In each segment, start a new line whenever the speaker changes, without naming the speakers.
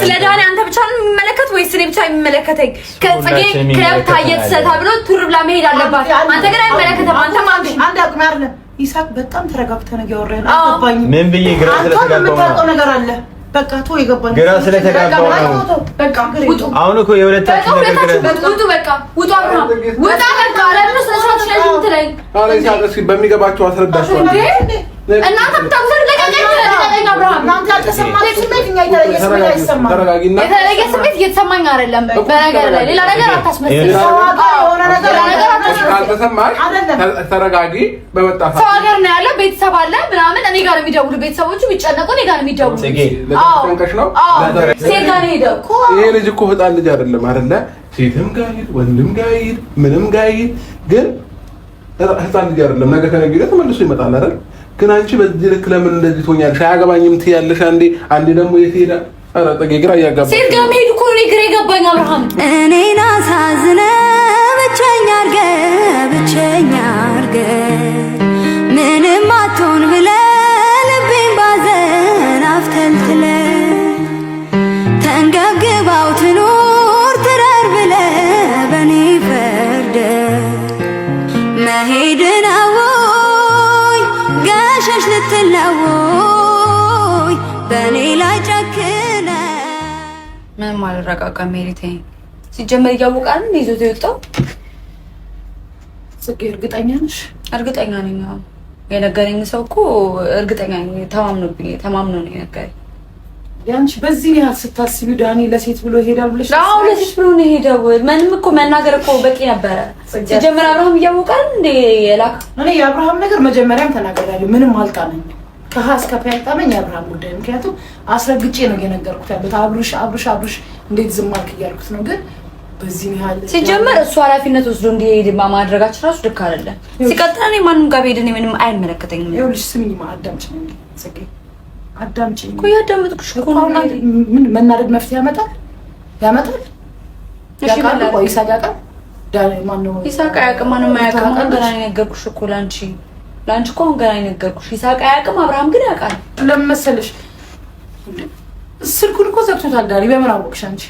ስለ ዳኒ አንተ ብቻ ነው የሚመለከት ወይስ እኔ ብቻ የሚመለከተኝ? ከጽጌ ክለብ ታየት ተብሎ ቱር ብላ መሄድ አለባት። አንተ ግን አይመለከተም። አንተ
አንድ አቁም አይደለም ይሳቅ፣ በጣም ተረጋግተህ ነው እያወራህ። አልገባኝም።
ምን ብዬ ግራ ስለተጋባሁ ነው።
የምታውቀው ነገር አለ። በቃ ተው፣ የገባኝ
ግራ ስለተጋባሁ ነው።
በቃ ውጡ።
አሁን እኮ የሁለታችሁ ነገር
ግራ ውጡ። በቃ ውጡ። አብርሃም ውጣ። በቃ ለምን ስነ ስርዓት ስለዚህ የምትለኝ?
አረ ይሳቅ፣ እስኪ በሚገባቸው አስረዳቸዋለሁ።
እናንተ የምታውቁት ልቀቀኝ፣ ልቀቀኝ አብርሃም።
እናንተ ያልተሰማችሁ ስሜት እኛ የተለየ ስሜት አይሰማም።
ተረጋጊና
የተለየ ስሜት እየተሰማኝ አይደለም። በነገር ላይ ሌላ ነገር አታስመስል።
የሆነ ነገር
ሌላ ነገር አታስመስል።
ካልተሰማሽ ተረጋጊ። በመጣ
ሰው ሀገር ነው ያለ፣ ቤተሰብ አለ ምናምን። እኔ ጋር የሚደውሉ ቤተሰቦቹ ቢጨነቁ እኔ ጋር የሚደውሉ
ጽጌ
ለተጨንቀሽ ነው።
ሴት ጋር ነው የሄደው እኮ
ይሄ ልጅ እኮ ህፃን ልጅ አይደለም አይደለ? ሴትም ጋር ይሂድ ወንድም ጋር ይሂድ ምንም ጋር ይሂድ፣ ግን ህፃን ልጅ አይደለም። ነገ ከነገ ወዲያ ተመልሶ ይመጣል አይደል? ግን አንቺ በዚህ ልክ ለምን እንደዚህ ትሆኛለሽ? አያገባኝም ትያለሽ። አንዴ አንዴ ደግሞ የት ሄዳ? ኧረ ጽጌ ግራ እያጋባሽ
ሴት ጋር መሄዱ እኮ ነው ግራ የገባኝ አብርሃም።
እኔን አሳዝነ ብቸኛ አርገ ብቸኛ አርገ ምንም አትሆን ብለ ልቤን ባዘን አፍተልትለ ተንገብግባው ትኑር ትረር ብለ በኔ ፈርደ መሄድ ነውይ ገሸሽ ልትለውይ በኔ ላይ ጨክነ
ምንም አልረጋጋም። ሜሪ ተይኝ። ሲጀመር እያወቀ አይደል ይዞት የወጣው?
ጽጌ እርግጠኛ ነሽ?
እርግጠኛ ነኝ። አዎ የነገረኝ ሰው እኮ እርግጠኛ ነኝ። ተማምኖብኝ ተማምኖ ነው የነገረኝ።
ያንቺ በዚህ ያህል ስታስቢው ዳኒ ለሴት ብሎ ይሄዳል ብለሽ?
አዎ ለሴት ብሎ ነው የሄደው። ምንም እኮ መናገር እኮ በቂ ነበረ። ሲጀመር አብርሃም እያወቀ አይደል እንደ የላክ
እኔ የአብርሃም ነገር መጀመሪያም ተናግሬያለሁ። ምንም አልጣመኝም። ከሀ እስከ ፐ ያልጣመኝ የአብርሃም ጉዳይ። ምክንያቱም አስረግጬ ነው እየነገርኩት ያለሁት። አብርሽ አብርሽ አብርሽ እንዴት ዝም አልክ እያልኩት ነው። ግን በዚህ ያህል
ሲጀመር እሱ ኃላፊነት ወስዶ እንዲሄድ ማድረጋችን ራሱ ልክ አይደለም። ሲቀጥል እኔ ማንም ጋር ብሄድ እኔ ምንም አይመለከተኝም።
ይኸውልሽ፣ ስሚኝማ፣ አዳምጪኝ ጽጌ፣ አዳምጪኝ
እኮ እያዳመጥኩሽ እኮ ነው።
አሁን ምን መናደድ መፍትሄ ያመጣል? ያመጣል?
እሺ
ያውቃል እኮ ይሳቅ ያውቃል። ማነው
ይሳቅ አያውቅም። ማንም አያውቅም። አሁን ገና ነው የነገርኩሽ እኮ ላንቺ ላንቺ እኮ አሁን ገና ነው የነገርኩሽ። ይሳቅ አያውቅም፣ አብርሃም ግን ያውቃል።
ለምን መሰለሽ ስልኩን እኮ ዘግቶታል ዳኒ። በምን አወቅሽ አንቺ?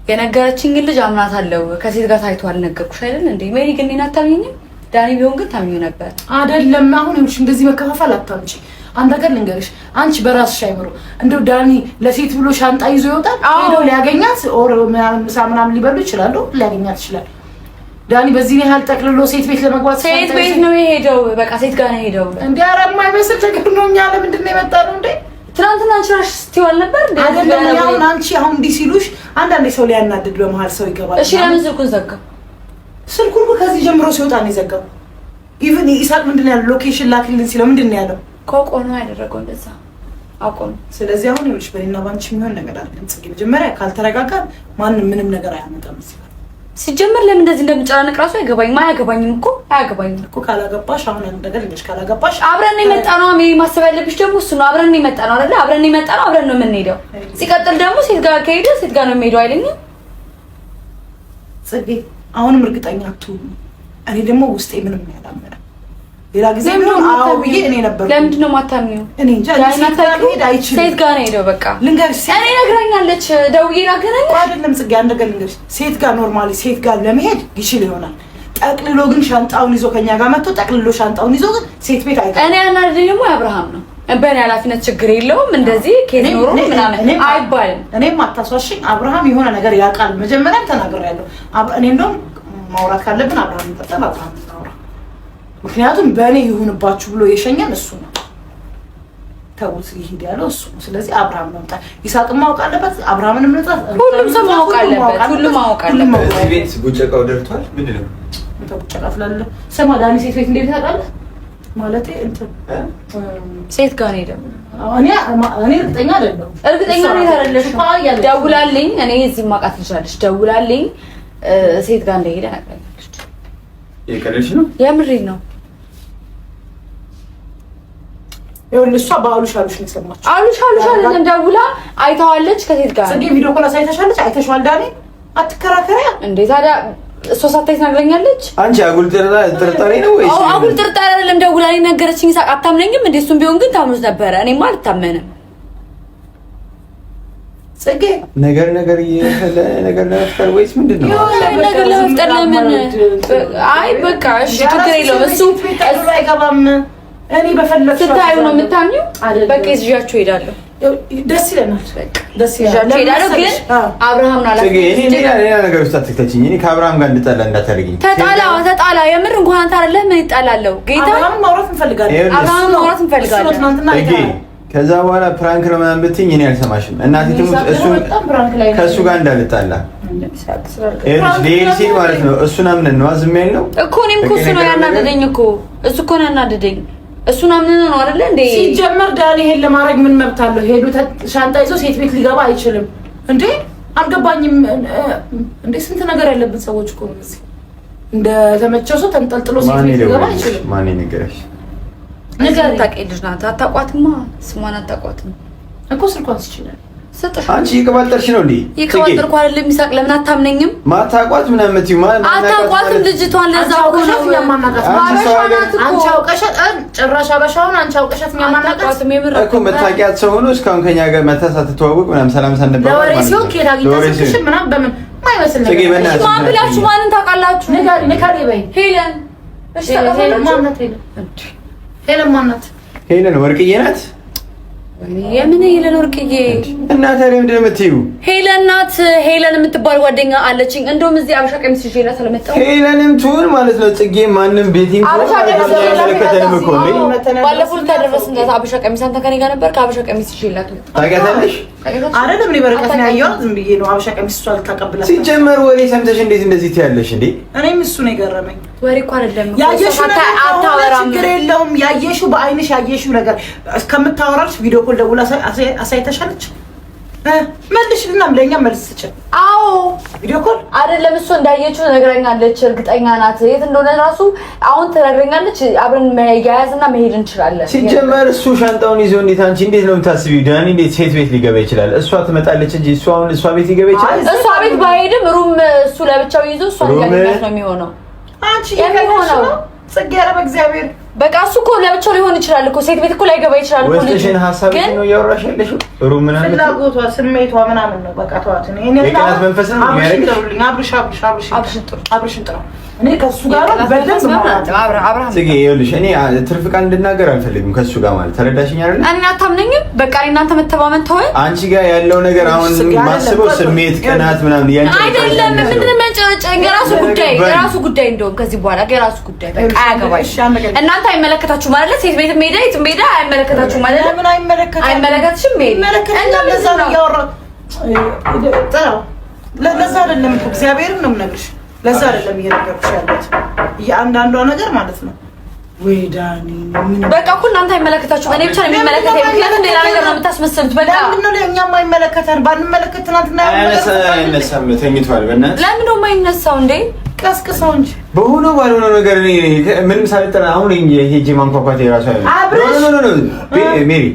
የነገረችኝ ልጅ አምናታለሁ። ከሴት ጋር ታይቷል ነገርኩሽ አይደል እንዴ? ሜሪ ግን እኔን አታምኚኝም። ዳኒ ቢሆን ግን ታምኚው ነበር።
አይደለም አሁን ይኸውልሽ፣ እንደዚህ መከፋፈል አታምጪ። አንድ ነገር ልንገርሽ፣ አንቺ በራስሽ አይምሮ እንደው ዳኒ ለሴት ብሎ ሻንጣ ይዞ ይወጣል። ሄዶ ሊያገኛት or ምናምን ምሳ ምናምን ሊበሉ ይችላሉ፣ ሊያገኛት ይችላል። ዳኒ በዚህ ያህል ጠቅልሎ ሴት ቤት ለመግባት
ሴት ቤት ነው የሄደው። በቃ ሴት ጋር ነው የሄደው።
እንዴ ኧረ የማይመስል ነገር ነው። እኛ ለምንድን ነው የመጣነው እንዴ?
ትናንትና አንቺ እራስሽ ስትይው አልነበር እንዴ?
አይደለም አሁን አንቺ አሁን እንዲህ ሲሉሽ አንዳንዴ ሰው ሊያናድድ በመሀል ሰው ይገባል።
እሺ ለምን ስልኩን ዘጋ?
ስልኩን እኮ ከዚህ ጀምሮ ሲወጣ ነው የዘጋው። Even ይሳቅ ምንድን ነው ያለው? Location ላክልን ሲለው ምንድን ነው ያለው?
ከአውቆ ነው ያደረገው እንደዛ አውቆ ነው።
ስለዚህ አሁን ይኸውልሽ በእኔና ባንቺ የሚሆን ነገር አይደለም ጽጌ። መጀመሪያ ካልተረጋጋን ማንም ምንም ነገር አያመጣም እዚህ ጋር
ሲጀመር ለምን እንደዚህ እንደምጨናነቅ ራሱ አይገባኝም። አያገባኝም እኮ አያገባኝም
እኮ። ካላገባሽ አሁን አንድ ነገር ልንገርሽ፣ ካላገባሽ
አብረን የመጣ ነው። ሜሪ ማሰብ ያለብሽ ደግሞ እሱ ነው። አብረን የመጣ ነው አይደለ? አብረን የመጣ ነው፣ አብረን ነው የምንሄደው። ሲቀጥል ደግሞ ሴት ጋር ከሄደ ሴት ጋር ነው የሚሄደው አይለኝም
ጽጌ። አሁንም እርግጠኛ አትሁኚ። እኔ ደግሞ ውስጤ ምንም ያላመነ ሌላ ጊዜ ቢሆን አዎ ብዬ እኔ ነበር።
ለምንድን ነው የማታምኚው?
እኔ እንጃ ሴት ጋር ሊሄድ አይችልም።
ሴት ጋር ነው የሄደው። በቃ
ልንገርሽ፣
እኔ ነግራኛለች፣ ደውዬ ላገናኝ
አይደለም ጽጌ፣ አንድ ነገር ልንገርሽ፣ ሴት ጋር normally ሴት ጋር ለመሄድ ይችል ይሆናል። ጠቅልሎ ግን ሻንጣውን ይዞ ከኛ ጋር መጥቶ ጠቅልሎ ሻንጣውን ይዞ ግን ሴት ቤት አይገባም።
እኔ ያናደደኝ ደግሞ አብርሃም ነው። በእኔ ኃላፊነት ችግር የለውም እንደዚህ case ኖሮ ምናምን አይባልም።
እኔም አታስዋሽኝ። አብርሃም የሆነ ነገር ያውቃል። መጀመሪያም ተናግሬያለሁ። እኔ እንደውም ማውራት ካለብን አብርሃም እንጠጣ፣ አብርሃም እናውራ። ምክንያቱም በእኔ ይሁንባችሁ ብሎ የሸኘን እሱ ነው። ተውት ይሂድ ያለው እሱ ነው። ስለዚህ አብርሃም መምጣት ይሳቅም ማወቅ አለበት፣ አብርሃምንም መምጣት፣
ሁሉም ሰው ማወቅ አለበት። ሁሉም ማወቅ አለበት።
እዚህ ቤት ቡጨቃው ደርቷል። ምንድን ነው
ቡጨቃ ትላለህ? ስማ ዳኒ ሴት ቤት እንዴት ታውቃለህ? ማለቴ እንትን
ሴት ጋር ነው የሄደው።
እኔ እርግጠኛ አይደለሁም።
እርግጠኛ ነኝ አይደለሽም? ደውላልኝ፣ እኔ እዚህ የማውቃት ልጅ አለች። ደውላልኝ ሴት ጋር እንደሄደ ነግራኛለች።
የቀለድሽ ነው?
የምሬን ነው።
ይኸውልህ እሷ በአሉሽ አሉሽ ነው የሰማችው።
አሉሽ አሉሽ አይደለም፣ ደውላ አይተዋለች ከሴት ጋር
ጽጌ video call አሳይተሻለች። አይተሽዋል ዳኒ፣ አትከራከሪያ
እንዴ ታዲያ እሷ ሳታይ ትነግረኛለች።
አንቺ አጉል ጥርጣሬ ነው ወይስ?
አዎ አጉል ጥርጣሬ አይደለም፣ ደውላ እኔ ነገረችኝ። ይሳቅ አታምነኝም እንዴ? እሱም ቢሆን ግን ታምኖት ነበረ። እኔማ አልታመንም።
ጽጌ
ነገር ነገር እየፈለ ነገር ለመፍጠር ወይስ ምንድን ነው?
ነገር ለመፍጠር ለምን? አይ በቃ እሺ ችግር የለውም። እሱ
አይገባም። እኔ በፈለግሽው
ስታዩ ነው የምታምኚው። በቃ ይዣቸው እሄዳለሁ።
ደስ ይለናል። ደስ
ይዣቸው እሄዳለሁ። ግን አብርሃም ነው
ጽጌ፣ እኔ ሌላ ሌላ ነገር ውስጥ አትክተችኝ። እኔ ከአብርሃም ጋር እንድጣላ እንዳታደርጊኝ።
ተጣላ ተጣላ። የምር እንኳን አንተ አይደለህ ምን ይጣላለሁ? ጌታ
አብርሃም ማውራት እንፈልጋለን።
አብርሃም ማውራት እንፈልጋለን።
ጽጌ ከዛ በኋላ prank ነው ምናምን ብትይኝ እኔ አልሰማሽም። እናቴ ትሙት እሱ ከእሱ ጋር እንዳልጣላ ሊሄድ ሲል ማለት ነው። እሱን አምነን ነው ዝም ያልነው
እኮ። እኔም እኮ እሱ ነው ያናደደኝ እኮ እሱ እኮ ነው ያናደደኝ። እሱን አምነን ነው አይደለ እንዴ?
ሲጀመር ዳኒ ይሄን ለማድረግ ምን መብት አለው? ሄዱ ሻንጣ ይዞ ሴት ቤት ሊገባ አይችልም እንዴ? አልገባኝም እንዴ? ስንት ነገር ያለብን ሰዎች እኮ ነው እዚህ። እንደተመቸው ሰው ተንጠልጥሎ ሴት ቤት ሊገባ አይችልም።
ማን የነገረሽ?
ነገር ታውቂ ልጅ ናት። አታውቋትማ፣ ስሟን አታውቋትም
እኮ ስልኳን ስችላል
ሰጥሽ።
አንቺ እየቀባጠርሽ ነው እንዴ?
እየቀባጠርኩ አይደለም ይሳቅ። ለምን አታምነኝም?
ማታውቋት ምናምን የምትይው
አታውቋትም ልጅቷን። ለዛ እኮ ነው
አንቺ አውቀሻት፣ ጭራሽ አበሻውን አንቺ አውቀሻት። እኛ ማናውቃት
እኮ መታውቂያት ሰው ሆኖ እስካሁን ከኛ ጋር መታ ሳትተዋወቅ ምናምን ሰላም ሳንባባል
ለወሬ ሲሆን ከየት አግኝታ ስልክሽን ምናምን በምን የማይመስል ነገር
ማን ብላችሁ ማንን ታውቃላችሁ?
ንገሪ በይ
ሄለን። እሺ
ሄለን ማናት? ሄለን ማናት?
ሄለን ወርቅዬ ናት።
የምን ሄለን ወርቅዬ?
እና ታዲያ ምንድን ነው የምትይው?
ሄለን ናት። ሄለን የምትባል ጓደኛ አለችኝ። እንደውም እዚህ አበሻ ቀሚስ ይዤላት አልመጣሁም።
ሄለንም ትሁን ማለት ነው ጽጌ፣ ማንም ቤቲም
አበሻ ቀሚስ ባለፈው ልታደረስን አበሻ ቀሚስ አንተ ከእኔ ጋር ነበር። ከአበሻ ቀሚስ ይዤላት
ታውቂያታለሽ?
አይደለም እኔ በርቀት ነው ያየኋት። ዝም ብዬ ነው አበሻ ቀሚስ እሷ ልታቀብላት።
ሲጀመር ወሬ ሰምተሽ እንዴት እንደዚህ ትያለሽ እንዴ?
እኔም እሱ ነው የገረመኝ።
ወሬ እኮ አይደለም
ያየሽው ነገር ችግር የለውም። ያየሽው በአይንሽ ያየሽው ነገር እስከምታወራልሽ video call ደውላ አሳይተሻለች። መልሽልና ለእኛ መልስ ስጭን።
አዎ
video call
አይደለም እሱ እንዳየችው ነግረኛለች። እርግጠኛ ናት የት እንደሆነ ራሱ አሁን ትነግረኛለች። አብረን መያያዝና መሄድ እንችላለን።
ሲጀመር እሱ ሻንጣውን ይዞ እንዴት አንቺ እንዴት ነው የምታስቢው? ዳኒ እንዴት ሴት ቤት ሊገባ ይችላል? እሷ ትመጣለች እንጂ እሱ አሁን እሷ ቤት ሊገባ ይችላል?
እሷ ቤት ባይሄድም room እሱ ለብቻው ይዞ እሷ እያገኛት ነው የሚሆነው።
አንቺ የሚሆነው ጽጌ፣ ኧረ በእግዚአብሔር
በቃ እሱ እኮ ለብቻው ሊሆን ይችላል እኮ ሴት ቤት እኮ ላይገባ ይችላል እኮ።
ወስደሽን ሀሳብ ነው እያወራሽ ያለሽው? room ምናምን
ፍላጎቷ ስሜቷ ምናምን ነው። በቃ ተዋት። እኔ
የቅናት መንፈስ ነው የሚያደርግሽ።
አብርሽ አብርሽ አብርሽ አብርሽን ጥሩ። እኔ ከእሱ ጋር በደንብ
ጽጌ፣ ይኸውልሽ እኔ ትርፍ ቃል እንድናገር አልፈልግም ከእሱ ጋር ማለት ተረዳሽኝ አይደለ?
እኔን አታምነኝም። በቃ እኔ እናንተ መተማመን ተወን።
አንቺ ጋር ያለው ነገር አሁን ማስበው ስሜት፣ ቅናት ምናምን
አይደለም። ምንድን ነው የሚያንጨረጨረኝ? የራሱ ጉዳይ የራሱ ጉዳይ። እንደውም ከዚህ በኋላ የራሱ ጉዳይ በቃ አያገባኝም። እናንተ አይመለከታችሁም ማለት ሴት ቤት ሜዳ የት ሜዳ አይመለከታችሁም ማለት
ለምን አይመለከታችሁም?
አይመለከትሽም።
ይመለከታል። ለዛ ነው እያወራሁ ጥራው። ለዛ አይደለም እኮ እግዚአብሔርን ነው የምነግርሽ። ለዛ አይደለም እየነገርኩሽ ያለሁት እያንዳንዷ ነገር ማለት ነው። ወይ ዳኒ
በቃ እኮ እናንተ አይመለከታችሁም። እኔ ብቻ ነው የሚመለከተኝ። ምክንያቱም ሌላ ነገር ነው የምታስመስሉት። በቃ
ለምንድን ነው ለእኛ የማይመለከተን? ባንመለከት ትናንትና
አይነሳም፣ ተኝቷል። በእናትሽ
ለምን ነው የማይነሳው እንዴ?
ቀስቅሰው እንጂ
በሆነ ባልሆነ ነገር እኔ ምንም ሳልጠራ አሁን ሄጄ ማንኳኳት የራሱ አይሆንም። no no no ሜሪ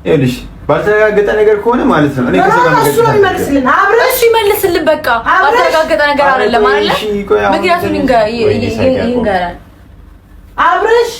ይኸውልሽ ባልተረጋገጠ ነገር ከሆነ ማለት ነው እኔ ከሰው ጋር
እሱ ነው የሚመልስልን። አብረሽ
ይመልስልን። በቃ ባልተረጋገጠ ነገር አይደለም አይደለ? ምክንያቱም ይንገራል።
አብረሽ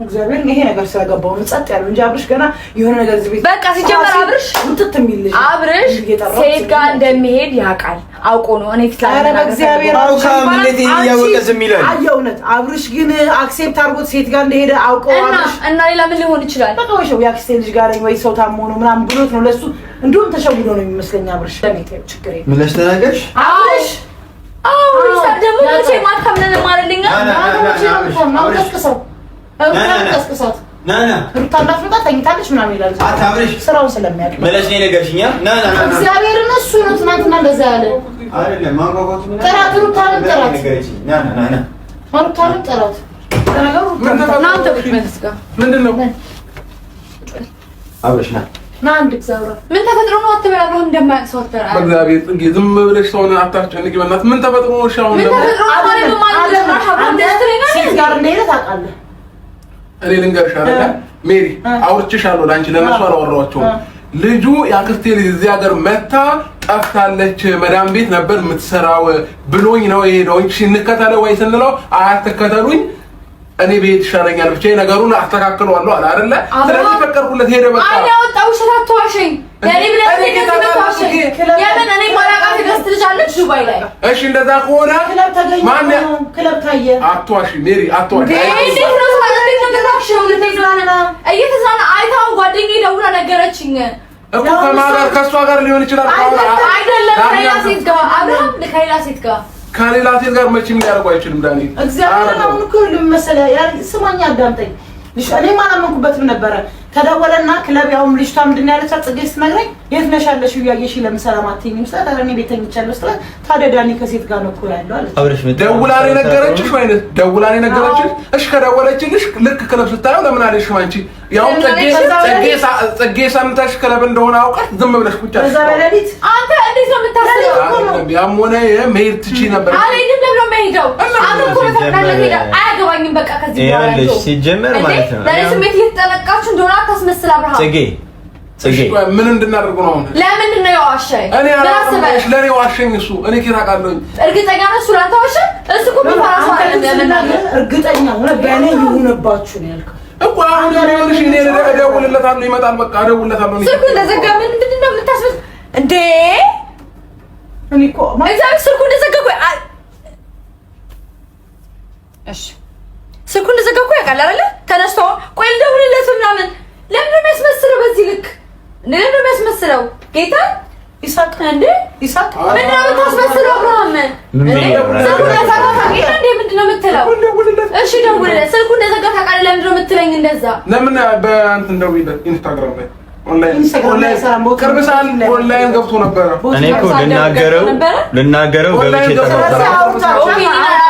እግዚአብሔር ይሄ ነገር ስለገባው ነው ጸጥ ያለው እንጂ አብርሽ ገና የሆነ ነገር እዚህ ቤት
በቃ ሲጀመር አብርሽ
ውጥት የሚል ልጅ
አብርሽ ሴት ጋር እንደሚሄድ ያውቃል። አውቆ ነው እኔ ፊት ላይ
ኧረ በእግዚአብሔር
አውቃም እንዴት ይሄን እያወቀ ዝም ይላል?
አየህ እውነት አብርሽ ግን accept አድርጎት ሴት ጋር እንደሄደ አውቀው አብርሽ
እና ሌላ ምን ሊሆን ይችላል?
በቃ ወይ ሰው የአክስቴ ልጅ ጋር ነኝ ወይ ሰው ታሞ ነው ምናምን ብሎት ነው ለሱ እንዲሁም ተሸውዶ ነው የሚመስለኝ አብርሽ። ለኔ ችግር የለም።
ምን ብለሽ ተናገርሽ?
አብርሽ አዎ ይሳቅ ደግሞ መቼ ማታምነን ማለልኛ
ቀስቅሰው ቀስቅሳት
ና ና
ሩታ እንዳትመጣ ተኝታለች ምናምን ይላል።
አታብርሽ
ስራውን ስለሚያውቅ
መለስ ነው የነገርሽኝ። ና ና ና
እግዚአብሔርን እሱ ነው ትናንትና እንደዛ ያለ
አይደለም። ማንኳኳቱ ምናምን
ጥራት፣ ሩታንም ጥራት፣
ና ና ና
ሩታንም ጥራት። ለነገሩ
ና አንተ ቁጭ በል እስኪ።
ምንድን ነው
አብርሽ ና
ና አንድ እግዚአብሔር
ምን ተፈጥሮ ነው አትበል። አብርሃም እንደማያውቅ ሰው አትበል።
በእግዚአብሔር ጽጌ ዝም ብለሽ ሰውን አታስጨንቂ። በእናትህ ምን ተፈጥሮ ነው? እሺ አሁን
ምን
ደግሞ
ተፈጥሮ ነው ማለት ማለት ነው? አብርሃም ደስ ትለኛለህ።
ሴት ጋር እንደሄደ ታውቃለህ።
እኔ ልንገርሽ አይደለ ሜሪ፣ አውርቼሻለሁ። ለአንቺ ለእነሱ አላወራኋቸውም። ልጁ የአክስቴ ልጅ እዚህ ሀገር መታ ጠፍታለች፣ መዳም ቤት ነበር የምትሰራው ብሎኝ ነው የሄደው እንጂ እንከተለው ወይ ስንለው አያትከተሉኝ እኔ ቤት ይሻለኛል ብቻ ነገሩን አስተካክለዋለሁ አለ አይደለ? ስለዚህ ፈቀድኩለት፣ ሄደ። በቃ
አይ ያወጣው ውሸት አትዋሸኝ።
እሺ እንደዛ ከሆነ
ክለብ ተገኘ፣ ክለብ ታየ።
አትዋሺ ሜሪ፣ አትዋሺ።
እየተዝናና አይታው ጓደኛዬ ደውላ ነገረችኝ
እኮ ከማን ጋር? ከእሷ ጋር ሊሆን ይችላል።
አይደለም ከሌላ ሴት ጋር አብርሃም፣ ከሌላ ሴት ጋር
ከሌላ ሴት ጋር መቼም ሊያደርጉ አይችልም። ዳኒ
እግዚአብሔር አሁን እኮ መሰለህ፣ ስማኝ፣ አዳምጠኝ። እኔም አላመንኩበትም ነበረ። ተደወለና ክለብ ያውም ልጅቷ ምንድን ነው ያለቻት ጽጌ ስትነግረኝ የት ነሽ ያለሽው እያየሽ ለምን ሰላም አትይኝም ስላት ኧረ እኔ ቤት ተኝቻለሁ ስላት ታዲያ ዳኒ ከሴት ጋር ነው እኮ ያለው አለች።
ደውላ ነው የነገረችሽ ወይንስ ደውላ ነው የነገረችሽ? እሺ ከደወለችልሽ ልክ ክለብ ስታየው ለምን አልሄድሽም አንቺ? ያውም ጽጌ ሰምተሽ ክለብ እንደሆነ አውቀሽ ዝም ብለሽ ቁጭ አልሽ።
በዛ በሌሊት
አንተ እንዴት ነው የምታስበው?
ያም ሆነ መሄድ ትችይ ነበር።
አልሄድም። ለምን ነው የምሄደው? አንተ እኮ ነው ፈቅዳለህ ሄደህ። አያገባኝም በቃ ከዚህ በኋላ
ሲጀመር ማለት ነው
ለእኔ ስሜት እየተጠነቀቃችሁ እንደሆነ አታስመስል አብርሃም።
ጽጌ ጽጌ
ምን እንድናደርግ ነው አሁን?
ለምንድን ነው የዋሸኝ?
እኔ ለእኔ ዋሸኝ እሱ። እኔ ኬት አውቃለሁኝ?
እርግጠኛ ነህ እሱ ላንተ ዋሸ? እሱ እኮ የሚፈራ ሰው አይደለም።
እርግጠኛ ሆነህ በእኔ ይሁንባችሁ ነው ያልከው
እኮ አሁን ይኸውልሽ፣ እኔ እደውልለታለሁ፣ ይመጣል። በቃ እደውልለታለሁ።
ስልኩ እንደዘጋ ምንድን ነው የምታስመስል እንዴ?
እኔ እኮ
እግዚአብሔር ስልኩ እንደዘጋ እኮ እሺ፣ ስልኩ እንደዘጋ እኮ ያውቃል አይደለ? ተነስቶ ቆይ ልደውልለት ምናምን ለምን ነው የሚያስመስለው? በዚህ ልክ ለምን ነው የሚያስመስለው? ጌታ
ይሳቅ
እንዴ
ይሳቅ
ምንድን ነው የምታስመስለው? አብርሃም ስልኩ እንደዘጋ ታውቃለህ እንዴ? ምንድን ነው የምትለው? እሺ ደውልለት። ስልኩ እንደዘጋ ታውቃለህ። ለምንድን ነው የምትለኝ እንደዛ?
ለምን በእንትን ደውይለት ኢንስታግራም ላይ ኦንላይን ቅርብ ሰዓት ኦንላይን ገብቶ ነበረ።
እኔ እኮ ልናገረው ገብቼ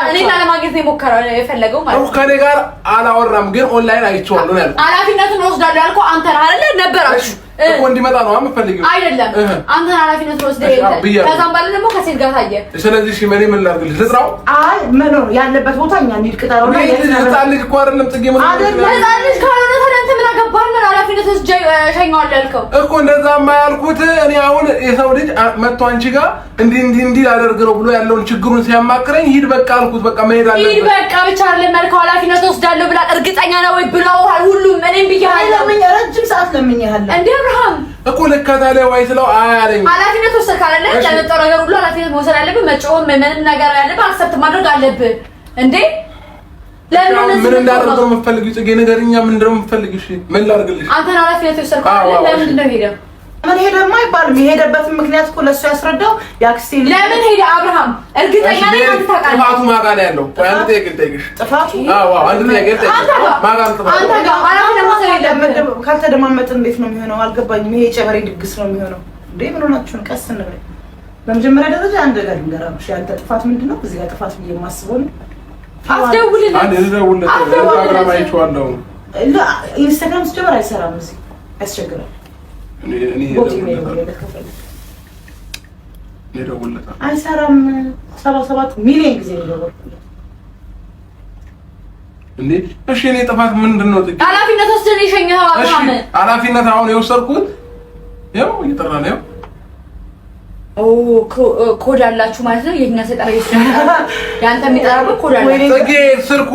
እኔን ላለማግኘት ነው የሞከረው የፈለገው ማለት ነው።
ከእኔ ጋር አላወራም፣ ግን ኦንላይን አይቼዋለሁ ነው ያልኩት።
ኃላፊነቱን ወስዳለሁ ያልኩህ አንተ ነህ አይደለ? ነበራችሁ
እኮ እንዲመጣ ነው የምፈልገው።
አይደለም አንተን ኃላፊነቱን ወስደህ ከዛም ባለ ደግሞ ከሴት ጋር ታየ።
ስለዚህ እሺ እኔ ምን ላድርግልሽ? ልጥራው?
አይ መኖር ያለበት ቦታ እኛ እንሂድ። ቅጠረውና
ህፃን ልጅ እኮ አይደለም ጽጌ፣ ምን
አይደለም
ህፃን ልጅ ካልሆነ ታዲያ አንተ ምን አገባህ? ኃላፊነት ወስጄ እሸኘዋለሁ ያልከው
እኮ እንደዛማ ያልኩት እኔ አሁን የሰው ልጅ መጥቶ አንቺ ጋር እንዲህ እንዲህ እንዲህ ላደርግ ነው ብሎ ያለውን ችግሩን ሲያማክረኝ ሂድ በቃ አልኩት። በቃ መሄድ አለበት።
ሂድ በቃ ብቻ አይደለም ያልከው ኃላፊነት ወስዳለሁ ብላ እርግጠኛ ነው ወይ ብለውሃል? ሁሉም እኔም ብያለሁ።
ረጅም ሰዓት ለምኜሃለሁ
እንዴ አብርሃም
እኮ ልከተልህ ወይ ስለው አይ አለኝ።
ኃላፊነት ወሰድክ አይደለ? ለመጣው ነገር ሁሉ ኃላፊነት መውሰድ አለብህ። መጮህም ምንም ነገር ያለብህ accept ማድረግ አለብህ። እንዴ
ለምን ምን እንዳደርግ ነው የምትፈልጊው? ጽጌ ንገሪኛ፣ ምንድን ነው የምትፈልጊው? እሺ ምን ላድርግልሽ?
አንተን ኃላፊነት ወሰድክ አይደለ? ለምንድን ነው የሄደው?
ለምን ሄደማ አይባልም። የሄደበትን ምክንያት እኮ ለእሱ ያስረዳው የአክስቴ ልጅ
ለምን ሄደ? አብርሃም እርግጠኛ ነኝ አንተ ታውቃለህ።
ጥፋቱ ማን ጋር ነው ያለው? ቆይ አንድ ጥያቄ ልጠይቅሽ።
ጥፋቱ
አዎ አዎ፣ አንድ ጥያቄ ልጠይቅሽ። ማን ጋር ነው ጥፋቱ?
አንተ ጋር ኃላፊነት መውሰድ የለብህም።
ካልተደማመጥን እንዴት ነው የሚሆነው? አልገባኝም። ይሄ የጨበሬ ድግስ ነው የሚሆነው እንዴ? ምን ሆናችሁ ነው? ቀስ እንበል። በመጀመሪያ ደረጃ አንድ ነገር ልንገራችሁ። ያንተ ጥፋት ምንድን ነው? እዚህ ጋር ጥፋት ብዬ የማስበው ነው።
አትደውልለት።
አንድ ልደውልለት። ኢንስታግራም አይቼዋለሁ።
ኢንስታግራም ሲጀመር አይሰራም፣ እዚህ ያስቸግራል። አይሰራም። 77 ሚሊዮን ጊዜ ነው የደወልኩለት።
እንዴ እሺ፣ እኔ ጥፋት ምንድን ነው?
ኃላፊነት ወስደን የሸኘኸው አብርሃም።
ኃላፊነት አሁን የወሰድኩት ያው እየጠራ ነው።
ኮድ አላችሁ ማለት ነው። የኛ ሰጠራ ያንተ የሚጠራበት ኮድ አላችሁ።
ጽጌ ስልኩ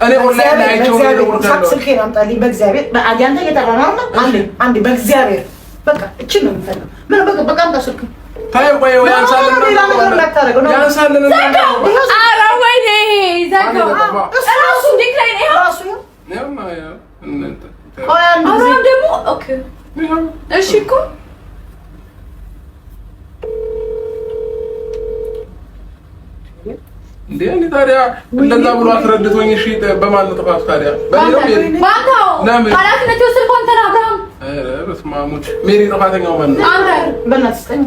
እኔ ኦንላይን አይቼው ነው።
ስልኬን አምጣልኝ በእግዚአብሔር። ያንተ እየጠራ ነው አይደል? አንዴ አንዴ፣ በእግዚአብሔር በቃ እችን ነው የምፈልገው። ምን በቃ በቃ አምጣ ስልኩን።
ታይ ቆይ ወይ ያንሳልን፣
ሌላ ነገር እንዳታደርገው ነው።
ያንሳልን።
ዘጋው። ኧረ ወይኔ ዘጋው። እራሱ decline ይኸው
ራሱ ቆይ አንድ ጊዜ
አብርሃም ደግሞ okay እሺ እኮ
እንዴ እኔ ታዲያ እንደዛ ብሎ አስረድቶኝ፣ እሺ በማን ነው ጥፋቱ ታዲያ?
በአንተው ኃላፊነት የወሰድከው አንተ ነህ አብርሃም።
ኧረ በስመ አብ ሜሪ፣ ጥፋተኛው ማን ነው?
አንተ
በእናትህ ስጠኝ።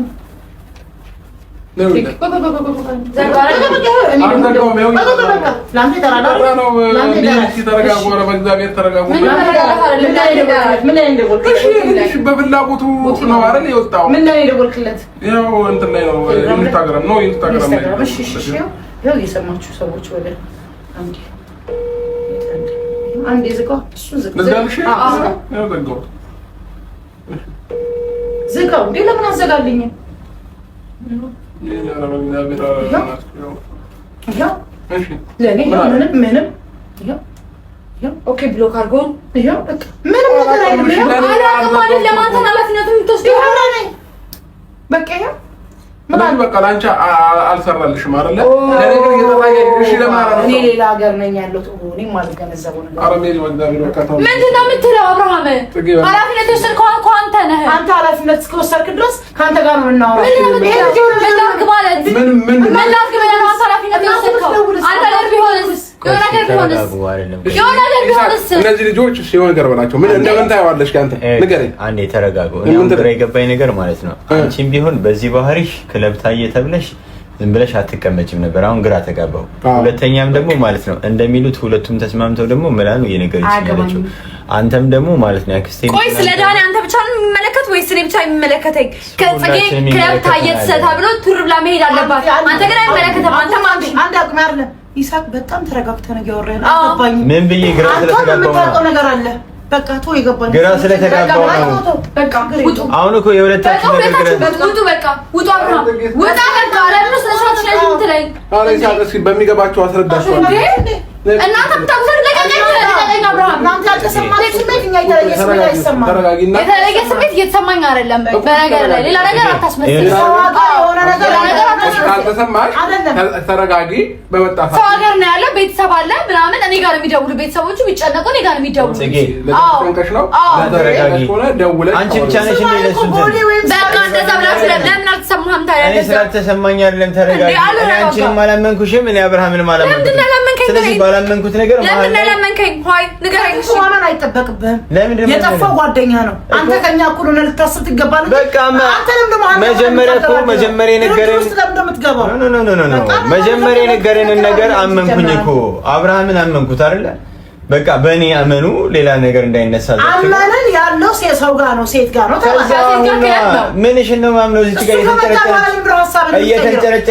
ተረጋጉ፣ ኧረ በእግዚአብሔር ተረጋጉ። በፍላጎቱ ነው አይደል የወጣው?
ምን ላይ ነው የደወልክለት?
ያው እንትን ላይ ነው ኢንስታግራም ነው ኢንስታግራም ላይ
እሺ፣ እሺ፣ እሺ። ይኸው የሰማችሁ ሰዎች ወደ አንዴ አንዴ ዝጋው፣ እሱን ዝጋው፣ ዝጋው። እንዴ ለምን አዘጋልኝም? ይኸው ለእኔ ምንም ምንም ይኸው
okay block አድርጎን
ይኸው በቃ ምንም ነገር አይልም። ይኸው
አላውቅም አይደለም አንተን ኃላፊነቱን የምትወስደው
ይኸው ለእኔ በቃ ይኸው
ስለዚህ በቃ ላንቺ አልሰራልሽም አይደለ? ለነገር እየተጣየሽ ለምን አላነሳውም?
እኔ ሌላ ሀገር ነኝ ያለሁት። እኔ የማልገነዘበው ነገር
ኧረ ሜሪ በእግዚአብሔር በቃ ተው።
ምንድን ነው የምትለው አብርሃም?
ጽጌ በቃ
ኃላፊነት የወሰድከው እኮ አንተ ነህ።
አንተ ኃላፊነት እስከወሰድክ ድረስ ከአንተ ጋር ነው የምናወራው።
ምንድን ነው የምትለው? ምን ላድርግ ማለት
ምን ምን
ምን ላድርግ ብለህ ነው አንተ ኃላፊነት የወሰድከው? አንተ ነገር ቢሆንስ የሆነ ነገር ቢሆንስ የሆነ ነገር ቢሆንስ?
እነዚህ ልጆች እሺ የሆነ ነገር በላቸው። ምን እንደምን ታየዋለሽ? አንተ ንገረኝ።
አንዴ ተረጋጉ። እኔ አሁን ግራ የገባኝ ነገር ማለት ነው አንቺም ቢሆን በዚህ ባህሪሽ ክለብ ታየ ተብለሽ ዝም ብለሽ አትቀመጭም ነበር። አሁን ግራ ተጋባው። ሁለተኛም ደግሞ ማለት ነው እንደሚሉት ሁለቱም ተስማምተው ደግሞ ምላኑ እየነገረችኝ ያለችው አንተም ደግሞ ማለት ነው ያክስቴ።
ቆይ ስለ ዳኒ አንተ ብቻ ነው የሚመለከት ወይስ እኔ ብቻ የሚመለከተኝ? ከጽጌ ክለብ ታየ ተብሎ ቱር ብላ መሄድ አለባት። አንተ ግን አይመለከተም። አንተም
አንድ አቅም አይደለም። ይሳቅ በጣም ተረጋግተህ ነው እያወራህ ያለው። አልገባኝም።
ምን ብዬ ግራ ስለተጋባው ነው።
የምታውቀው ነገር አለ። በቃ ተው፣ የገባኝ
ግራ ስለተጋባው ነው።
በቃ ውጡ።
አሁን እኮ የሁለታችሁ ነገር ግራ
ውጡ። በቃ ውጡ። አብርሃም ውጣ። በቃ ለምን ስለ ስራት ስለዚህ የምትለኝ?
ኧረ ይሳቅ እስኪ በሚገባቸው አስረዳቸዋለሁ።
እናንተ የምታውቁት ለቀቀኝ፣ ለቀቀኝ አብርሃም።
እናንተ ያልተሰማችሁ ስሜት እኛ የተለየ ስሜት አይሰማም።
ተረጋጊና
የተለየ ስሜት እየተሰማኝ አይደለም። በነገር ላይ ሌላ ነገር አታስመስል።
ሰው ጋር የሆነ ነገር
ሌላ ነገር አታስመስል።
ካልተሰማሽ ተረጋጊ። በመጣ
ሰው ሀገር ነው ያለው፣ ቤተሰብ አለ ምናምን። እኔ ጋር የሚደውሉ ቤተሰቦቹ ቢጨነቁ እኔ ጋር የሚደውሉ
ጽጌ
ለተጨንቀሽ ነው።
ተረጋጊ።
ከሆነ ደውለሽ
አንቺ ብቻ ነሽ እንዴ ለእሱ እንትን
በቃ እንደዛ ብላችሁ ለምን አልተሰማህም ታዲያ?
እኔ ስላልተሰማኝ አይደለም። ተረጋጊ። እኔ አንቺንም አላመንኩሽም፣ እኔ አብርሃምንም አላመንኩሽም።
ለምንድን ነው ያላመንከኝ?
ስለዚህ ባላመንኩት ነገር
ለምን ያላመንከኝ? ሆይ ንገረኝ። እሺ
ማመን አይጠበቅብህም።
ለምንድን ነው
የጠፋው ጓደኛ ነው። አንተ ከኛ እኩል ሆነህ ልታስብ ትገባለህ።
በቃ
አንተንም ደግሞ አንተ
መጀመሪያ እኮ መጀመሪያ የነገረን
ውስጥ ለምን እንደምትገባው
no no no no መጀመሪያ የነገረንን ነገር አመንኩኝ እኮ አብርሃምን አመንኩት አይደለ? በቃ በእኔ አመኑ፣ ሌላ ነገር እንዳይነሳ
አመንን ያለው ሰው ጋር ነው፣ ሴት ጋር ነው።
ከዛ አሁን ምንሽን ነው የማምነው? እዚህ ጋር እየተንጨረጨረች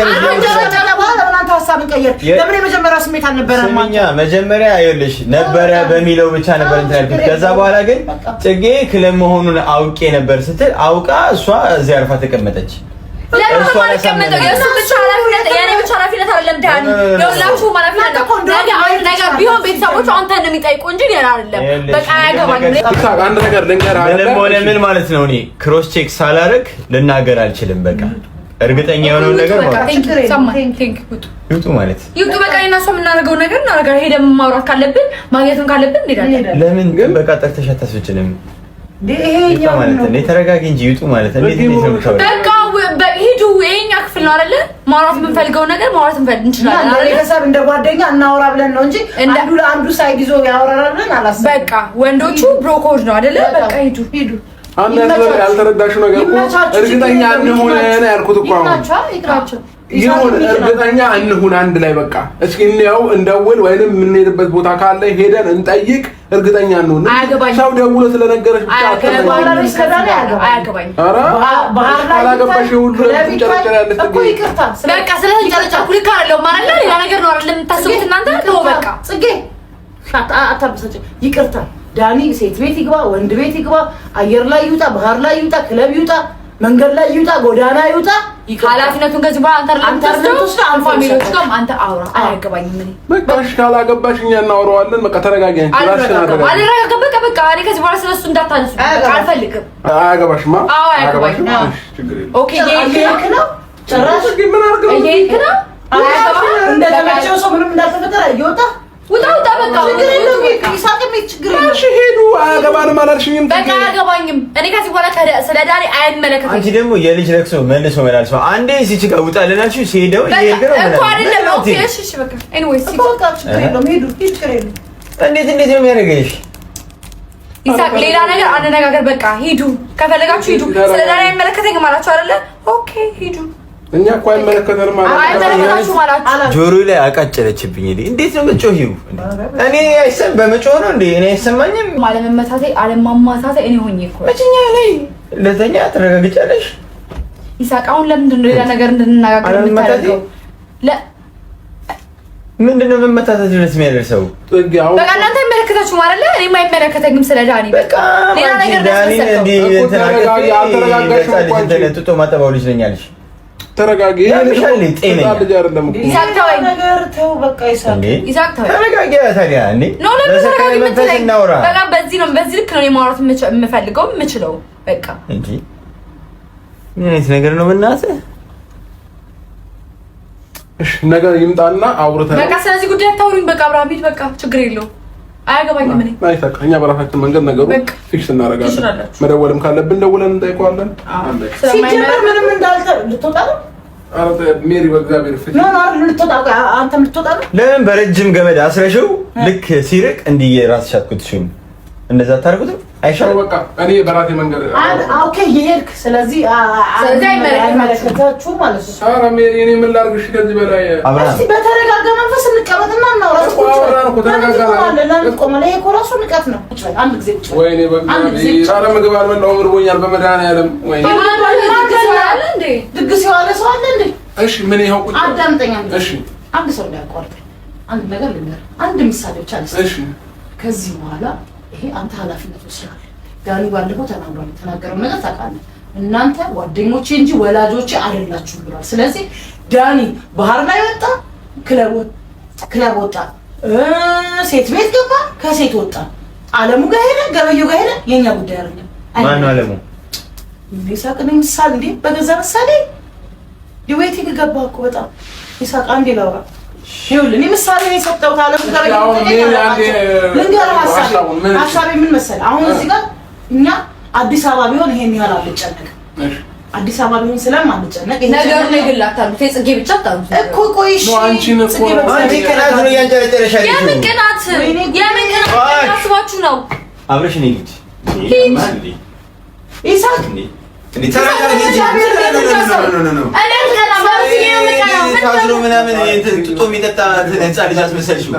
ለምን የመጀመሪያው ስሜት አልነበረም?
ስሚኛ፣ መጀመሪያ ይኸውልሽ ነበረ በሚለው ብቻ ነበር እንትን ያልኩት። ከዛ በኋላ ግን ጽጌ ክለብ መሆኑን አውቄ ነበር ስትል አውቃ እሷ እዚህ አርፋ ተቀመጠች።
ለምን የማልቀመጠው? የእሱ ብቻ ኃላፊነት የእኔ ብቻ ኃላፊነት አይደለም ዳኒ፣ የሁላችሁም ኃላፊነት ነው። ነገ አንድ ነገር ቢሆን ቤተሰቦቹ አንተን ነው የሚጠይቁ እንጂ እኔን አይደለም። በቃ አያገባኝም።
ይሳቅ አንድ ነገር ልንገርህ አይደለ?
ምንም ሆነ ምን ማለት ነው እኔ cross check ሳላረግ ልናገር አልችልም። በቃ እርግጠኛ የሆነውን ነገር ማለት ይውጡ ማለት
ይውጡ። በቃ እኔና እሷ የምናደርገው ነገር እናደርጋለን። ሄደን ማውራት ካለብን ማግኘትም ካለብን እንሄዳለን።
ለምን ግን በቃ ጠርተሽ አታስወጭንም? ይውጡ ማለት እንዴ? ተረጋጊ እንጂ ይውጡ ማለት እንዴት እንዴት ነው የምታወሪው?
በቃ ሂዱ። የኛ ክፍል ነው አይደለ? ማውራት የምንፈልገው ነገር ማውራት እንችላለን አይደለ?
ቤተሰብ እንደ ጓደኛ እናወራ ብለን ነው እንጂ አንዱ ለአንዱ side ይዞ ያወራል ብለን አላሰብንም።
በቃ ወንዶቹ bro code ነው አይደለ? በቃ ሂዱ
ሂዱ።
አንድ ያልተረዳሽው ነገር እኮ እርግጠኛ እንሁን ነው ያልኩት እኮ አሁን ይሁን እርግጠኛ እንሁን አንድ ላይ በቃ እስኪ እንየው፣ እንደውል ወይንም የምንሄድበት ቦታ ካለ ሄደን እንጠይቅ። እርግጠኛ እንሁን። ሰው ደውሎ ስለነገረሽ ብቻ
አያገባኝም።
ካላገባሽ ሁሉ ትንጨረጨሪያለሽ።
በቃ ስለተንጨረጨርኩ ልክ አይደለሁም አይደለ? ሌላ ነገር ነው አይደለም የምታስቡት እናንተ። ነው በቃ
ጽጌ አታበሳጭ። ይቅርታ ዳኒ ሴት ቤት ይግባ፣ ወንድ ቤት ይግባ፣ አየር ላይ ይውጣ፣ ባህር ላይ ይውጣ፣ ክለብ ይውጣ፣ መንገድ ላይ ይውጣ፣ ጎዳና ይውጣ፣
ኃላፊነቱን ከዚህ በኋላ አንተ አይደለም family ዎች ጋርም አንተ አውራ። አያገባኝም። እኔ
በቃ እሺ፣ ካላገባሽ እኛ እናወራዋለን። በቃ ተረጋጊ።
አልረጋጋም። በቃ በቃ እኔ ከዚህ በኋላ ስለሱ እንዳታነሱ አልፈልግም።
አያገባሽማ።
አዎ አያገባኝም። okay
እየሄድክ ነው። ጭራሽ
እየሄድክ ነው።
እንደተመቸው ሰው ምንም እንዳልተፈጠረ እየወጣ
ውጣ ውጣ። በቃ
ችግር የለውም። ይሳቅም ችግር የለውም።
እሺ ሄዱ። አያገባንም አላልሽኝም?
በቃ አያገባኝም። እኔ ከዚህ በኋላ ስለ ዳኒ አይመለከተኝም።
አንቺ ደግሞ የልጅ ለቅሶ መልሶ መላልሶ አንዴ እዚህ ጋር ውጣልን አልሽው ሲሄደው እየሄድክ ነው
እኮ አይደለም። okay እሺ፣ እሺ በቃ anyways
እኮ በቃ ችግር የለውም። ሄዱ፣ ችግር የለውም።
እንዴት እንዴት ነው የሚያደርግሽ?
ይሳቅ ሌላ ነገር አንነጋገር። በቃ ሂዱ፣ ከፈለጋችሁ ሂዱ። ስለ ዳኒ አይመለከተኝም አላችሁ አይደለ? okay ሂዱ።
እኛ እኮ አይመለከተንም
አይመለከታችሁም።
ጆሮ ላይ አቃጨለችብኝ። እንዴት ነው የምትጮሂው? እኔ አይሰም በመጮህ ነው እንዴ? እኔ አይሰማኝም።
አለመመታቴ አለማማታቴ እኔ ሆኜ እኮ
መቼኛ ላይ ለተኛ ትረጋግጫለሽ።
ይሳቅ አሁን ለምንድን ነው ሌላ ነገር እንድንነጋገር የምታደርገው?
ምንድን ነው መመታተት ድረስ የሚያደርሰው?
በቃ እናንተ አይመለከታችሁም አይደለ? እኔም አይመለከተኝም ስለ ዳኒ።
በቃ
ሌላ ነገር
ዳኒ እንዲህ እንትን ጡጦ ማጠባው ልጅ ነኝ አለሽ።
ተረጋጊ።
ተረጋጊ። ታዲያ እንዴ
በሰከነ መንፈስ እናውራ። በቃ በዚህ ነው በዚህ ልክ ነው እኔ ማውራት የምፈልገው የምችለው። በቃ
እንጂ ምን አይነት ነገር ነው በእናትህ?
ነገር ይምጣና አውርተን
በቃ ስለዚህ ጉዳይ አታውሩኝ። በቃ አብርሃም ሂድ፣ በቃ ችግር የለውም። አያገባኝም። እኔ
እኛ በራሳችን መንገድ ነገሩ fix እናደርጋለን። መደወልም ካለብን ደውለን እንጠይቀዋለን።
ሲጀመር ምንም እንዳልተ ልትወጣ ነው።
ሜሪ በእግዚአብሔር
አንተም ልትወጣ ነው።
ለምን በረጅም ገመድ አስረሽው ልክ ሲርቅ እንዲህ ራስሽ አትኩትሽም? እንደዛ አታደርጉትም? አይሻልም?
በቃ እኔ በራሴ መንገድ
okay የሄድክ ስለዚህ አይመለከታችሁም ማለት ነው።
ኧረ ሜሪ እኔ ምን ላድርግሽ ከዚህ በላይ?
እስኪ በተረጋጋ መንፈስ እንቀመጥና እናውራ። ለምን ትቆማለህ? ይሄ እኮ እራሱ ንቀት ነው። አንድ ጊዜ ቁጭ በል።
ወይኔ በእግዚአብሔር፣ ኧረ ምግብ አልበላሁም እርቦኛል። በመድኃኒዓለም ወይኔ
ድግስ የዋለ ሰው አለ እንዴ?
እሺ ምን ይኸው ቁጭ
አዳምጠኝ።
እሺ
አንድ ሰው እንዳያቋርጠኝ አንድ ነገር ልንገርህ፣ አንድ ምሳሌ ብቻ ልስጥህ።
እሺ
ከዚህ በኋላ ይሄ አንተ ኃላፊነት ወስደሃል። ዳኒ ባለፈው ተናግሯል። የተናገረው ነገር ታውቃለህ። እናንተ ጓደኞቼ እንጂ ወላጆቼ አይደላችሁም ብሏል። ስለዚህ ዳኒ ባህር ላይ ወጣ፣ ክለብ ወጣ፣ ሴት ቤት ገባ፣ ከሴት ወጣ፣ አለሙ ጋር ሄደ፣ ገበየው ጋር ሄደ፣ የኛ ጉዳይ አይደለም።
ማነው አለሙ?
ይሳቅ እኔ ምሳሌ እንዴ በገዛ ምሳሌ waiting ገባ እኮ በጣም ይሳቅ። አንዴ ላውራ ይኸውልህ፣ እኔ ምሳሌ ነው የሰጠሁት። አለሙ ገበየው ልንገርህ፣ ሀሳቤ ምን መሰለህ? አሁን እዚህ ጋር እኛ አዲስ አበባ ቢሆን ይሄን ያህል አንጨነቅም። አዲስ አበባ ቢሆን ስለማንጨነቅ
ነገሩን የግል አታሉት፣ የጽጌ ብቻ አታሉት
እኮ። ቆይ እሺ፣
ጽጌ ቅናት ነው እያንጨረጨረሽ ያለሽው።
የምን ቅናት? የምን ቅናት አስባችሁ ነው?
አብረሽ ነኝ ልጅ
ይሳቅ
ታዝሎ ምናምን ጡጦ የሚጠጣ ህፃን ልጅ አስመሰልሽው።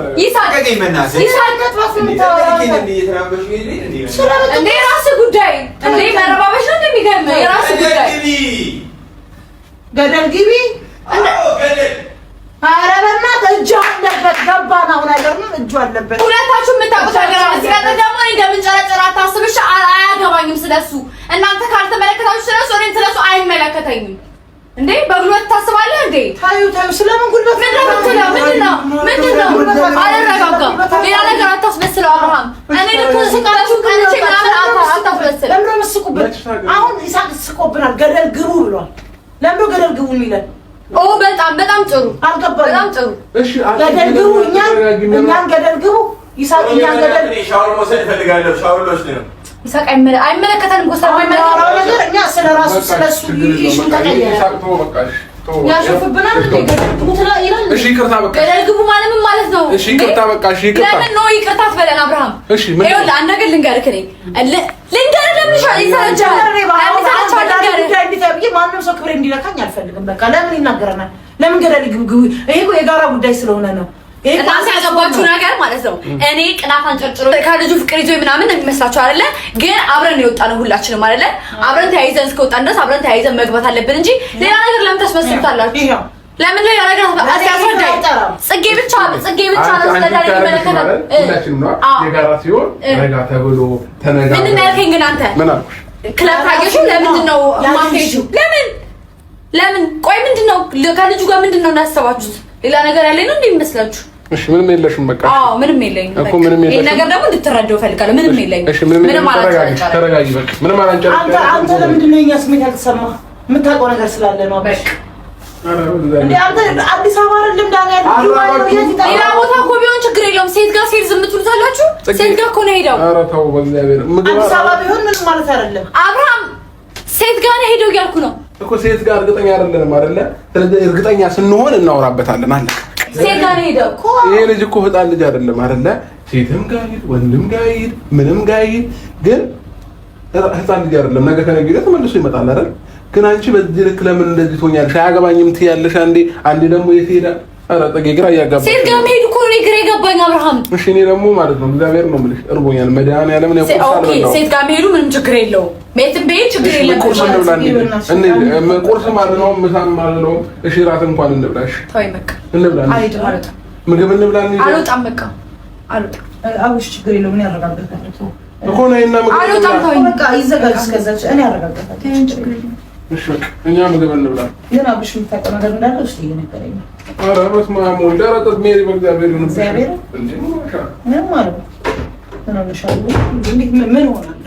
እንደ የራስህ ጉዳይ እንደ መረባበሽ ነው እንደሚገርምህ። የራስህ ጉዳይ
ገደል ግቢ። ኧረ በእናትህ እጁ አለበት። ገባን አሁን አይገርምም? እጁ አለበት።
ሁለታችሁ የምታውቁት ነገር አለ። ሲቀጥል ደግሞ እኔ እንደምንጨረጨር አታስብ እሺ። አያገባኝም ስለሱ። እናንተ ካልተመለከታችሁ ስለሱ እኔም ስለሱ አይመለከተኝም። እንዴ በጉልበት ታስባለህ እንዴ?
ታዩ ታዩ። ስለምን ጉልበት
ምንድን ነው? ምንድን ነው? አልረጋጋም። ሌላ ነገር አታስመስለው አብርሃም። እኔ ልክ ስቃችሁ ቀንቼ ምናምን አታስመስል።
ለምንድን ነው የምትስቁብን? አሁን ይሳቅ ስቆብናል። ገደል ግቡ ብሏል። ለምንድን ነው ገደል ግቡ የሚለን?
ኦ በጣም በጣም ጥሩ
አልገባኝም።
በጣም ጥሩ።
እሺ
ገደል ግቡ፣ እኛን እኛን ገደል ግቡ። ይሳቅ እኛን ገደል
ሻወር መውሰድ እፈልጋለሁ። ሻወር ልወስድ ነው።
ይሳቅ አይመለከተንም እኮ
ስለማይመለከተን ነገር እኛ ስለራሱ ስለሱ issue ተቀየረ። ያሾፍብናል እንዴ? ገደል ግቡ ይላል።
እሺ ይቅርታ በቃ
ገደል ግቡ ማለት ምን ማለት ነው?
እሺ ይቅርታ በቃ እሺ ይቅርታ።
ለምን ነው ይቅርታ አትበለን አብርሃም?
እሺ ምን
ይኸውልህ አንድ ነገር ልንገርህ፣ እኔ ልንገርህ ለምን ይሰለቻል?
ማንም ሰው ክብሬ እንዲነካኝ አልፈልግም። በቃ ለምን ይናገረናል? ለምን ገደል ግቡ? ይሄ እኮ የጋራ ጉዳይ ስለሆነ ነው።
እናንተ ያገባችሁ ነገር ማለት ነው። እኔ ቅናት አንጨርጭሮ ከልጁ ፍቅር ይዞ ምናምን የሚመስላችሁ አይደለ? ግን አብረን የወጣ ነው ሁላችንም አይደለ? አብረን ተያይዘን እስከወጣን ድረስ አብረን ተያይዘን መግባት አለብን እንጂ ሌላ ነገር ለምን ታስመስሉታላችሁ? ለምን ሌላ ነገር አስረዳኝ። ጽጌ ብቻ ጽጌ ብቻ ነው ስለዳሪ የሚመለከተው
ሁላችንም ነው። የጋራ ሲሆን ረጋ ተብሎ ተነጋ።
ምንድን ነው ያልከኝ ግን አንተ?
ምን አልኩሽ?
ክለብ ካየሽው ለምንድን ነው የማትሄጂው? ለምን ለምን? ቆይ ምንድን ነው ከልጁ ጋር ምንድን ነው እንዳሰባችሁት? ሌላ ነገር ያለኝ ነው እንዴ የሚመስላችሁ?
እሺ ምንም የለሽም። በቃ
አዎ ምንም የለኝም
እኮ ምንም የለሽም።
ይሄን ነገር ደግሞ እንድትረዳው እፈልጋለሁ። ምንም የለኝም።
እሺ ምንም የለኝም። ተረጋጊ፣ በቃ ምንም አላንጨረጨረም።
አንተ ለምንድን ነው የኛ ስሜት ያልተሰማ? የምታውቀው ነገር ስላለ ነው። በቃ እንዴ አንተ አዲስ አበባ አይደለም ዳን ያለው ዱባይ ነው።
ሌላ ቦታ እኮ ቢሆን ችግር የለውም። ሴት ጋር ሴት ዝም ትሉታላችሁ። ሴት ጋር እኮ ነው ሄደው።
ኧረ ተው በእግዚአብሔር።
አዲስ አበባ ቢሆን ምንም ማለት አይደለም።
አብርሃም ሴት ጋር ነው ሄደው እያልኩ ነው
እኮ። ሴት ጋር እርግጠኛ አይደለንም አይደለ? ስለዚህ እርግጠኛ ስንሆን እናወራበታለን። አለቀ።
ሴት ጋር ነው ሄደው
እኮ።
ይሄ ልጅ እኮ ህፃን ልጅ አይደለም አይደለ? ሴትም ጋር ሂድ፣ ወንድም ጋር ሂድ፣ ምንም ጋር ሂድ፣ ግን ህፃን ልጅ አይደለም። ነገ ከነገ ወዲያ ተመልሶ ይመጣል አይደል? ግን አንቺ በዚህ ልክ ለምን እንደዚህ ትሆኛለሽ? አያገባኝም ትያለሽ። አንዴ አንዴ ደግሞ የት ሄዳ? ኧረ ጽጌ ግራ እያጋባሽ
ሴት ጋር መሄድ እኮ ነው ግራ የገባኝ አብርሃም።
እሺ እኔ ደግሞ ማለት ነው እግዚአብሔር ነው የምልሽ እርቦኛል። መድኃኒዓለም ነው ቁርስ አልበላሁም።
ሴት ጋር መሄዱ ምንም ችግር የለውም። የትም ብሄድ ችግር የለም።
ቁርስ እንብላ እንሂድ። ቁርስም አልለውም ምሳም አልለውም። እሺ እራት እንኳን እንብላ። እሺ
ተወኝ በቃ
እንብላ።
አልሄድም፣ አልወጣም።
ምግብ እንብላ እንሂድ።
አልወጣም፣ በቃ አልወጣም።
አውሽ ችግር የለውም። እኔ አረጋግጣለሁ
እኮ ነይና ምግብ
አልወጣም። ተወኝ
በቃ ይዘጋጅ። እስከዛች እኔ አረጋግጣለሁ።
ችግር የለውም።
እሺ በቃ እኛ ምግብ እንብላ።
ግን አብሽ የምታውቀው ነገር እንዳለ ውስጥ እየነገረኝ ነው።
ኧረ በስመ አብ ወልድ፣ ኧረ ተው ሜሪ፣ በእግዚአብሔር ይሁንብሽ።
እግዚአብሔር
እንዴ
ምንም አልሆነ። ምን ሆነሻል? እንዴት ምን ሆናለሁ?